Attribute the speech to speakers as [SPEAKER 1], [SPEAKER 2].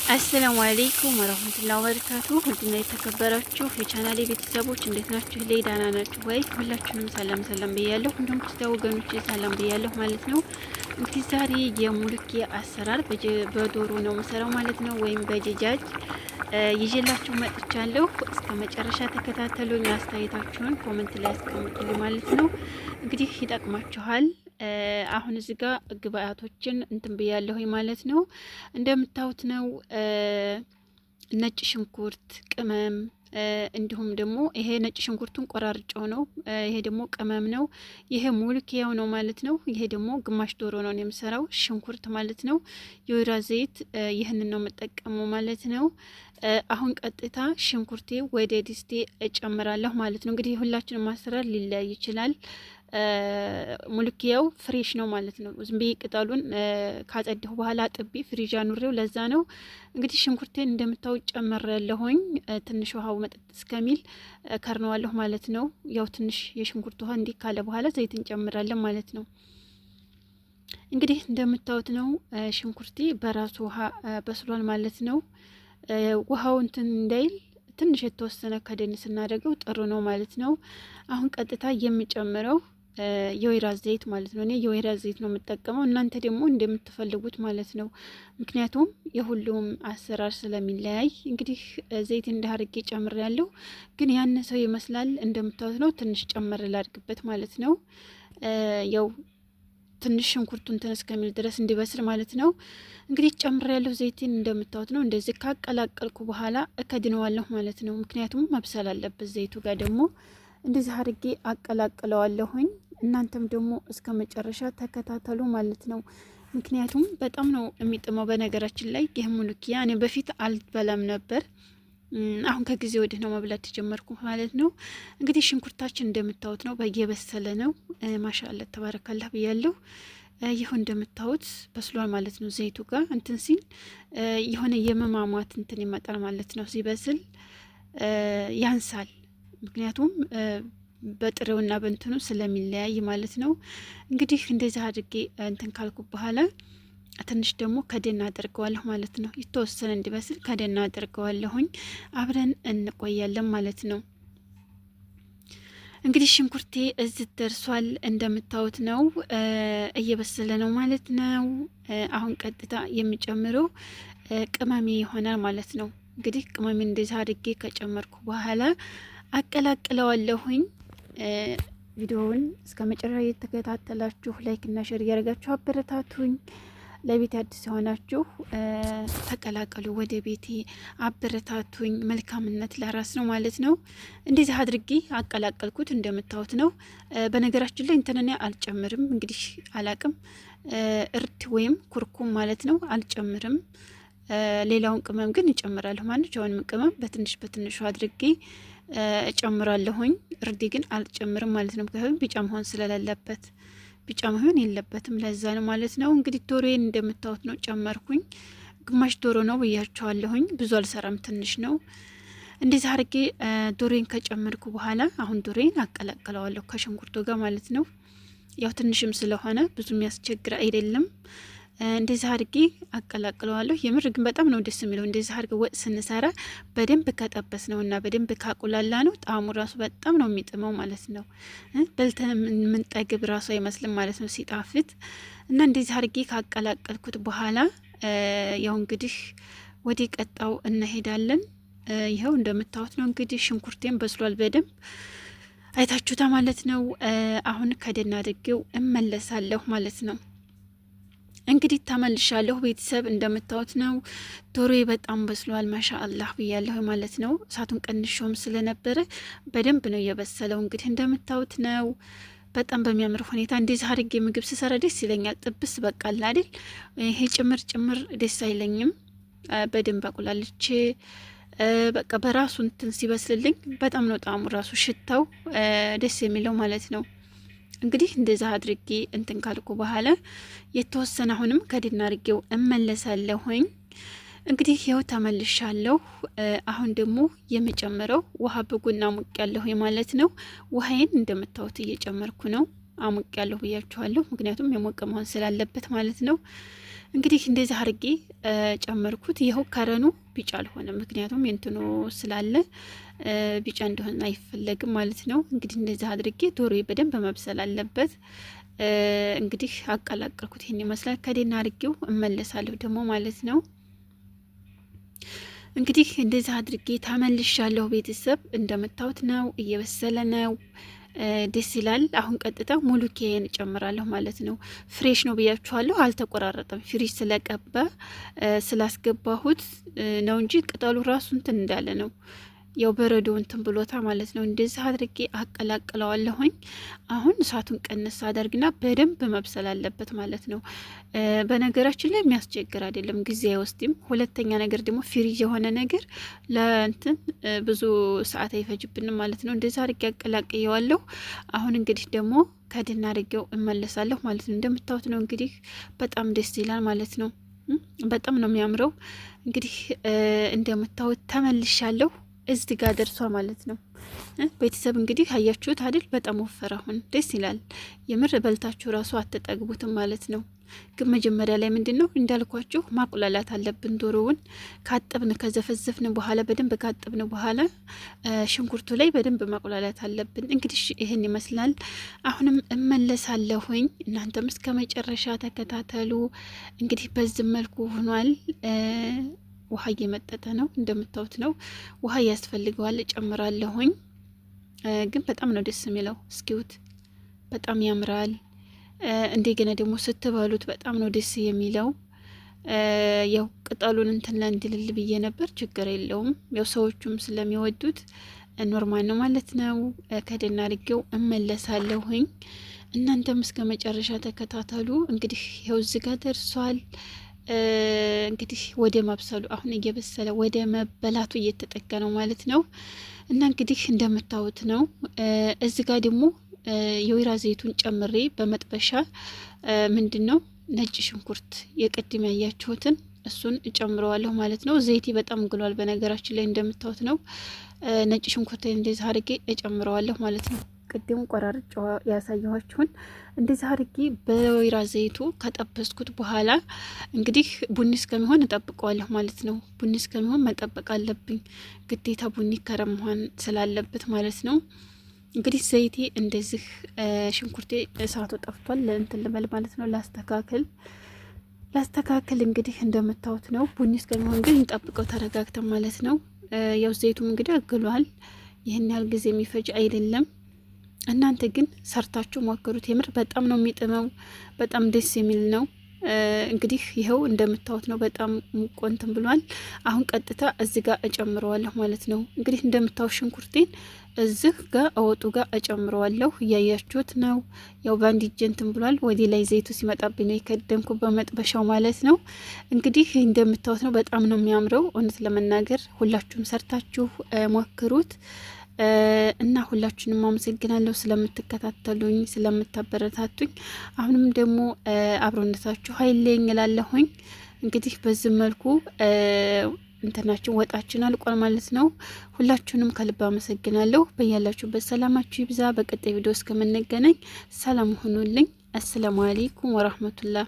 [SPEAKER 1] السلام عليكم ورحمة الله وبركاته። ውድና የተከበራችሁ የቻናሌ ቤተሰቦች እንዴት ናችሁ? ላይ ደህና ናችሁ ወይ? ሁላችሁንም ሰላም ሰላም ብያለሁ። እንዲሁም ክርስቲያን ወገኖች ሰላም ብያለሁ ማለት ነው። እንግዲህ ዛሬ የሙልኬ አሰራር በዶሮ ነው የምሰራው ማለት ነው፣ ወይም በ دجاج ይዤላችሁ መጥቻለሁ። እስከ መጨረሻ ተከታተሉኝ። አስተያየታችሁን comment ላይ አስቀምጡልኝ ማለት ነው። እንግዲህ ይጠቅማችኋል። አሁን እዚህ ጋር ግብአቶችን እንትን ብያለሁኝ ማለት ነው። እንደምታዩት ነው ነጭ ሽንኩርት፣ ቅመም እንዲሁም ደግሞ ይሄ ነጭ ሽንኩርቱን ቆራርጬው ነው። ይሄ ደግሞ ቅመም ነው። ይሄ ሙልኪያው ነው ማለት ነው። ይሄ ደግሞ ግማሽ ዶሮ ነው የምሰራው ሽንኩርት ማለት ነው። የወይራ ዘይት ይህንን ነው የምጠቀመው ማለት ነው። አሁን ቀጥታ ሽንኩርቴ ወደ ድስቴ እጨምራለሁ ማለት ነው። እንግዲህ ሁላችንም አሰራር ሊለያይ ይችላል። ሙልኪያው fresh ነው ማለት ነው። ዝም ብዬ ቅጠሉን ካጸዳሁ በኋላ አጥቤ ፍሪጅ አኑሬው ለዛ ነው። እንግዲህ ሽንኩርቴን እንደምታውቅ ጨምሬያለሁኝ። ትንሽ ውሃው መጠጥ እስከሚል ከርነዋለሁ ማለት ነው። ያው ትንሽ የሽንኩርት ውሃ እንዲህ ካለ በኋላ ዘይት እንጨምራለን ማለት ነው። እንግዲህ እንደምታዩት ነው ሽንኩርቴ በራሱ ውሃ በስሏል ማለት ነው። ውሃው እንትን እንዳይል ትንሽ የተወሰነ ከደን ስናደርገው ጥሩ ነው ማለት ነው። አሁን ቀጥታ የምጨምረው የወይራ ዘይት ማለት ነው። እኔ የወይራ ዘይት ነው የምጠቀመው፣ እናንተ ደግሞ እንደምትፈልጉት ማለት ነው። ምክንያቱም የሁሉም አሰራር ስለሚለያይ እንግዲህ ዘይት እንዳርጌ ጨምሬያለሁ፣ ግን ያነሰው ይመስላል። እንደምታዩት ነው። ትንሽ ጨምር ላድርግበት ማለት ነው። ያው ትንሽ ሽንኩርቱ እንትን እስከሚል ድረስ እንዲበስል ማለት ነው። እንግዲህ ጨምር ያለሁ ዘይቴን እንደምታዩት ነው። እንደዚህ ካቀላቀልኩ በኋላ እከድነዋለሁ ማለት ነው። ምክንያቱም መብሰል አለበት ዘይቱ ጋር ደግሞ እንደዚህ አድርጌ አቀላቅለዋለሁኝ። እናንተም ደግሞ እስከ መጨረሻ ተከታተሉ ማለት ነው። ምክንያቱም በጣም ነው የሚጥመው። በነገራችን ላይ ይህ ሙሉኪያ እኔ በፊት አልበላም ነበር። አሁን ከጊዜ ወዲህ ነው መብላት የጀመርኩ ማለት ነው። እንግዲህ ሽንኩርታችን እንደምታዩት ነው፣ በየበሰለ ነው። ማሻአላ ተባረካላህ ብያለሁ። ይሁ እንደምታዩት በስሏል ማለት ነው። ዘይቱ ጋር እንትን ሲል የሆነ የመማሟት እንትን ይመጣል ማለት ነው። ሲበስል ያንሳል፣ ምክንያቱም በጥሬውና በእንትኑ ስለሚለያይ ማለት ነው። እንግዲህ እንደዚህ አድርጌ እንትን ካልኩ በኋላ ትንሽ ደግሞ ከደን አደርገዋለሁ ማለት ነው። የተወሰነ እንዲበስል ከደን አደርገዋለሁኝ። አብረን እንቆያለን ማለት ነው። እንግዲህ ሽንኩርቴ እዚህ ደርሷል እንደምታዩት ነው፣ እየበሰለ ነው ማለት ነው። አሁን ቀጥታ የሚጨምረው ቅመሜ ይሆናል ማለት ነው። እንግዲህ ቅመሜ እንደዚህ አድርጌ ከጨመርኩ በኋላ አቀላቅለዋለሁኝ። ቪዲዮውን እስከ መጨረሻ እየተከታተላችሁ like እና share እያደረጋችሁ አበረታቱኝ። ለቤት አዲስ የሆናችሁ ተቀላቀሉ፣ ወደ ቤቴ አበረታቱኝ። መልካምነት ለራስ ነው ማለት ነው። እንደዚህ አድርጌ አቀላቀልኩት እንደምታዩት ነው። በነገራችን ላይ እንትንን አልጨምርም፣ እንግዲህ አላቅም፣ እርድ ወይም ኩርኩም ማለት ነው አልጨምርም። ሌላውን ቅመም ግን እጨምራለሁ። ማንኛውንም ቅመም በትንሽ በትንሹ አድርጌ እጨምራለሁኝ። እርድ ግን አልጨምርም ማለት ነው፣ ምክንያቱም ቢጫ መሆን ስለሌለበት ቢጫ መሆን የለበትም። ለዛ ነው ማለት ነው። እንግዲህ ዶሮዬን እንደምታዩት ነው ጨመርኩኝ። ግማሽ ዶሮ ነው ብያቸዋለሁኝ። ብዙ አልሰራም፣ ትንሽ ነው። እንደዚህ አድርጌ ዶሮዬን ከጨመርኩ በኋላ አሁን ዶሮዬን አቀላቅለዋለሁ ከሽንኩርቱ ጋር ማለት ነው። ያው ትንሽም ስለሆነ ብዙ የሚያስቸግር አይደለም። እንደዚህ አድርጌ አቀላቅለዋለሁ። የምር ግን በጣም ነው ደስ የሚለው። እንደዚህ አድርጌ ወጥ ስንሰራ በደንብ ከጠበስ ነው እና በደንብ ካቁላላ ነው ጣዕሙ ራሱ በጣም ነው የሚጥመው ማለት ነው። በልተን የምንጠግብ ራሱ አይመስልም ማለት ነው ሲጣፍጥ። እና እንደዚህ አድርጌ ካቀላቀልኩት በኋላ ያው እንግዲህ ወደ ቀጣው እንሄዳለን። ይኸው እንደምታዩት ነው እንግዲህ ሽንኩርቴን በስሏል በደንብ አይታችሁታ ማለት ነው። አሁን ከደና አድርጌው እመለሳለሁ ማለት ነው። እንግዲህ ተመልሻለሁ ቤተሰብ፣ እንደምታዩት ነው ዶሮዬ በጣም በስሏል። ማሻ አላህ ብያለሁ ማለት ነው። እሳቱን ቀንሾም ስለነበረ በደንብ ነው የበሰለው። እንግዲህ እንደምታዩት ነው በጣም በሚያምር ሁኔታ እንደዚህ አድርጌ ምግብ ስሰራ ደስ ይለኛል። ጥብስ በቃል አይደል? ይሄ ጭምር ጭምር ደስ አይለኝም። በደንብ አቁላልቼ በቃ በራሱ እንትን ሲበስልልኝ በጣም ነው ጣዕሙ ራሱ ሽታው ደስ የሚለው ማለት ነው። እንግዲህ እንደዛ አድርጌ እንትን ካልኩ በኋላ የተወሰነ አሁንም ከድና አድርጌው እመለሳለሁኝ። እንግዲህ ይኸው ተመልሻለሁ። አሁን ደግሞ የምጨምረው ውሃ በጎን አሙቅ ያለሁ ማለት ነው። ውሃዬን እንደምታዩት እየጨመርኩ ነው። አሙቅ ያለሁ ብያችኋለሁ፣ ምክንያቱም የሞቀ መሆን ስላለበት ማለት ነው። እንግዲህ እንደዚህ አርጌ ጨመርኩት። ይኸው ከረኑ ቢጫ አልሆነም፣ ምክንያቱም የእንትኑ ስላለ ቢጫ እንደሆነ አይፈለግም ማለት ነው። እንግዲህ እንደዚህ አድርጌ ዶሮ በደንብ መብሰል አለበት። እንግዲህ አቀላቀልኩት። ይህን ይመስላል። ከዴና አርጌው እመለሳለሁ ደግሞ ማለት ነው። እንግዲህ እንደዚህ አድርጌ ተመልሻለሁ። ቤተሰብ እንደምታዩት ነው፣ እየበሰለ ነው። ደስ ይላል። አሁን ቀጥታ ሙሉ ኬን እጨምራለሁ ማለት ነው። Fresh ነው ብያችኋለሁ፣ አልተቆራረጠም። ፍሪጅ ስለቀባ ስላስገባሁት ነው እንጂ ቅጠሉ ራሱ እንትን እንዳለ ነው። ያው በረዶ እንትን ብሎታ ማለት ነው። እንደዚህ አድርጌ አቀላቅለዋለሁኝ። አሁን እሳቱን ቀነስ አደርግና በደንብ መብሰል አለበት ማለት ነው። በነገራችን ላይ የሚያስቸግር አይደለም፣ ጊዜ አይወስድም። ሁለተኛ ነገር ደግሞ ፍሪጅ የሆነ ነገር ለእንትን ብዙ ሰዓት አይፈጅብንም ማለት ነው። እንደዚህ አድርጌ አቀላቅየዋለሁ። አሁን እንግዲህ ደግሞ ከድና አድርጌው እመለሳለሁ ማለት ነው። እንደምታዩት ነው እንግዲህ በጣም ደስ ይላል ማለት ነው። በጣም ነው የሚያምረው። እንግዲህ እንደምታዩት ተመልሻለሁ። እዚህ ጋር ደርሷ ማለት ነው። ቤተሰብ እንግዲህ አያችሁት አይደል? በጣም ወፈረ። አሁን ደስ ይላል። የምር በልታችሁ ራሱ አትጠግቡትም ማለት ነው። ግን መጀመሪያ ላይ ምንድን ነው እንዳልኳችሁ ማቁላላት አለብን። ዶሮውን ካጠብን ከዘፈዘፍን በኋላ በደንብ ካጠብን በኋላ ሽንኩርቱ ላይ በደንብ ማቁላላት አለብን። እንግዲህ ይህን ይመስላል። አሁንም እመለሳለሁኝ። እናንተም እስከ መጨረሻ ተከታተሉ። እንግዲህ በዚህ መልኩ ሆኗል። ውሃ እየመጠጠ ነው እንደምታዩት ነው። ውሃ ያስፈልገዋል፣ እጨምራለሁኝ። ግን በጣም ነው ደስ የሚለው። እስኪዩት፣ በጣም ያምራል። እንደገና ደግሞ ስትበሉት በጣም ነው ደስ የሚለው። ያው ቅጠሉን እንትን ለእንድልል ብዬ ነበር፣ ችግር የለውም። ያው ሰዎቹም ስለሚወዱት normal ነው ማለት ነው። ከደና አድርጌው እመለሳለሁኝ። እናንተም እስከ መጨረሻ ተከታተሉ። እንግዲህ ይኸው እዚህ ጋር ደርሷል። እንግዲህ ወደ መብሰሉ አሁን እየበሰለ ወደ መበላቱ እየተጠጋ ነው ማለት ነው። እና እንግዲህ እንደምታዩት ነው። እዚህ ጋር ደግሞ የወይራ ዘይቱን ጨምሬ በመጥበሻ ምንድን ነው ነጭ ሽንኩርት የቅድም ያያችሁትን እሱን እጨምረዋለሁ ማለት ነው። ዘይቴ በጣም ግሏል በነገራችን ላይ እንደምታዩት ነው። ነጭ ሽንኩርት እንደዚህ አድርጌ እጨምረዋለሁ ማለት ነው። ቅድም ቆራርጬ ያሳየኋችሁን እንደዚህ አድርጌ በወይራ ዘይቱ ከጠበስኩት በኋላ እንግዲህ ቡኒ እስከሚሆን እጠብቀዋለሁ ማለት ነው። ቡኒ እስከሚሆን መጠበቅ አለብኝ ግዴታ፣ ቡኒ ከረም መሆን ስላለበት ማለት ነው። እንግዲህ ዘይቴ እንደዚህ ሽንኩርቴ እሳቱ ጠፍቷል። ለእንትን ልበል ማለት ነው፣ ላስተካክል እንግዲህ እንደምታዩት ነው። ቡኒ እስከሚሆን ግን እንጠብቀው ተረጋግተን ማለት ነው። ያው ዘይቱም እንግዲህ አግሏል። ይህን ያህል ጊዜ የሚፈጅ አይደለም። እናንተ ግን ሰርታችሁ ሞክሩት። የምር በጣም ነው የሚጥመው። በጣም ደስ የሚል ነው። እንግዲህ ይኸው እንደምታዩት ነው። በጣም ሙቆንትን ብሏል። አሁን ቀጥታ እዚህ ጋር እጨምረዋለሁ ማለት ነው። እንግዲህ እንደምታዩት ሽንኩርቴን እዚህ ጋር አወጡ ጋር እጨምረዋለሁ። እያያችሁት ነው። ያው በአንድ እጄ እንትን ብሏል። ወደ ላይ ዘይቱ ሲመጣብኝ ነው የከደንኩ በመጥበሻው ማለት ነው። እንግዲህ እንደምታዩት ነው። በጣም ነው የሚያምረው። እውነት ለመናገር ሁላችሁም ሰርታችሁ ሞክሩት። እና ሁላችሁንም አመሰግናለሁ ስለምትከታተሉኝ፣ ስለምታበረታቱኝ። አሁንም ደግሞ አብሮነታችሁ ኃይለኝ እላለሁኝ። እንግዲህ በዚህ መልኩ እንትናችን ወጣችን አልቋል ማለት ነው። ሁላችሁንም ከልብ አመሰግናለሁ። በያላችሁበት ሰላማችሁ ይብዛ። በቀጣይ ቪዲዮ እስከምንገናኝ ሰላም ሁኑልኝ። አሰላሙ አለይኩም ወራህመቱላህ።